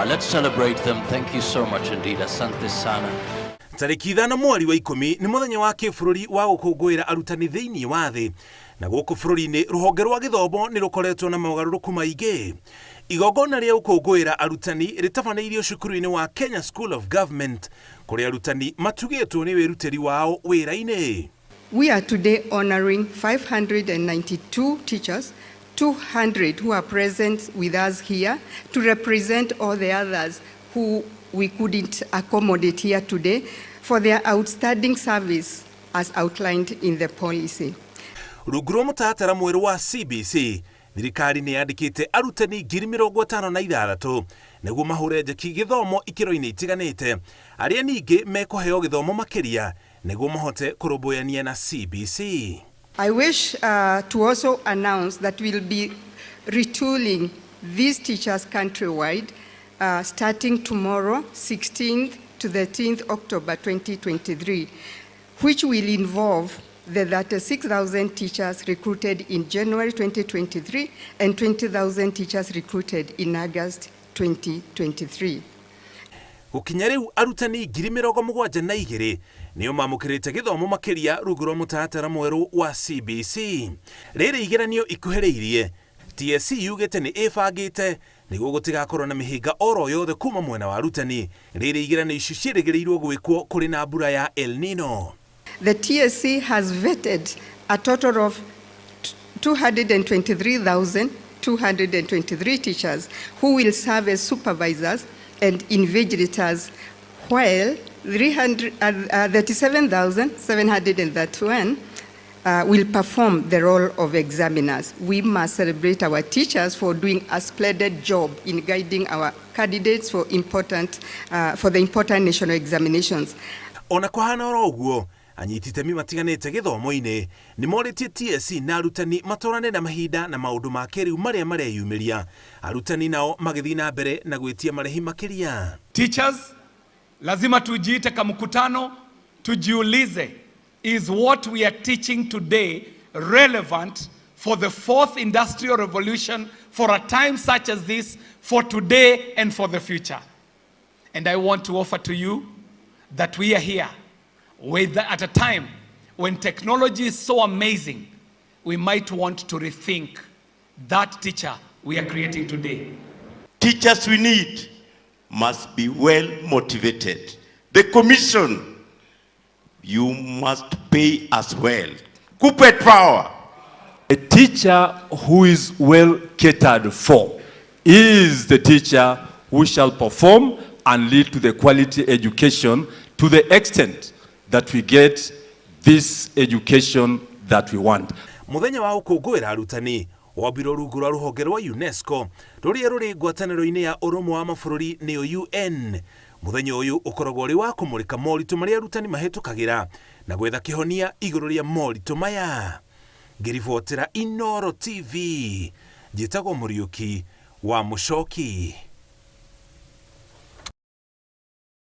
Let's celebrate them. Thank you so much indeed. Asante sana. Tarĩki 5 mweri wa 10 nĩ mũthenya wa kĩbũrũri wa gũkũngũĩra arutani thĩinĩ wa thĩ, na gũkũ bũrũri-inĩ rũhonge rwa gĩthomo nĩ rũkoretwo na mogarũrũku maingĩ. Igongona rĩa gũkũngũĩra arutani rĩtabanĩirio cukuru-inĩ wa Kenya School of Government kũrĩa arutani matugĩtwo nĩ wĩrutĩri wao wĩra-inĩ. We are today honoring 592 teachers, 200 who are present with us here to represent all the others who we couldn't accommodate here today for their outstanding service as outlined in the policy. Rungu rwa mũtaratara mwerũ wa CBC, thirikari nĩ yandĩkĩte arutani 56,000 nĩguo mahũre njeki gĩthomo ikĩro-inĩ itiganĩte, arĩa ningĩ mekũheo gĩthomo makĩria nĩguo mahote kũrũmbũyania na CBC. I wish to also announce that we'll be retooling these teachers countrywide starting tomorrow, 16th to 13th October 2023, which will involve the 36,000 teachers recruited in January 2023 and 20,000 teachers recruited in August 2023. Gũkinya rĩu arutani 72,000 nĩo mamũkĩrĩte gĩthomo makĩria rungu rwa mũtaratara mwerũ wa CBC. Rĩrĩ igeranio ikuhĩrĩirie, TSC yugĩte nĩ ĩbangĩte nĩguo gũtigakorwo na mĩhĩnga oro yothe kuma mwena wa arutani rĩrĩ igeranio ici ciĩrĩgĩrĩirwo gwĩkwo kũrĩ na mbura ya El Nino. The TSC has vetted a total of 223,223 teachers who will serve as supervisors and invigilators, while 37,731 will perform the role of examiners. We must celebrate our teachers for doing a splendid job in guiding our candidates for the important national examinations. Ona kũhana oro ũguo, anyiti itemi matiganĩte gĩthomo-inĩ nĩ morĩtie TSC na arutani matwarane na mahinda na maũndũ ma kĩrĩu marĩa mareyumĩria, arutani nao magĩthiĩ na mbere na gwĩtia marĩhi makĩria. Teachers, lazima tujiite kamkutano, tujiulize, is what we are teaching today relevant for the fourth industrial revolution, for a time such as this, for today and for the future? And I want to offer to you that we are here at a time when technology is so amazing, we might want to rethink that teacher we are creating today. Teachers we need must be well motivated. The commission, you must pay as well. Kuppet power. A teacher who is well catered for is the teacher who shall perform and lead to the quality education to the extent that we get this education that we want. Muthenya wa gũkũngũĩra arutani wambirwo rungu rwa rũhonge rwa UNESCO rũrĩa rũrĩ ngwatanĩro-inĩ ya ũrũmwe wa mabũrũri, nĩyo UN. Mũthenya ũyũ ũkoragwo ũrĩ wa kũmũrĩka moritũ marĩa arutani mahĩtũkagĩra na gwetha kĩhonia igũrũ rĩa moritũ maya. Ngĩribotera Inoro TV, njĩtagwo Mũriũki wa Mũcoki.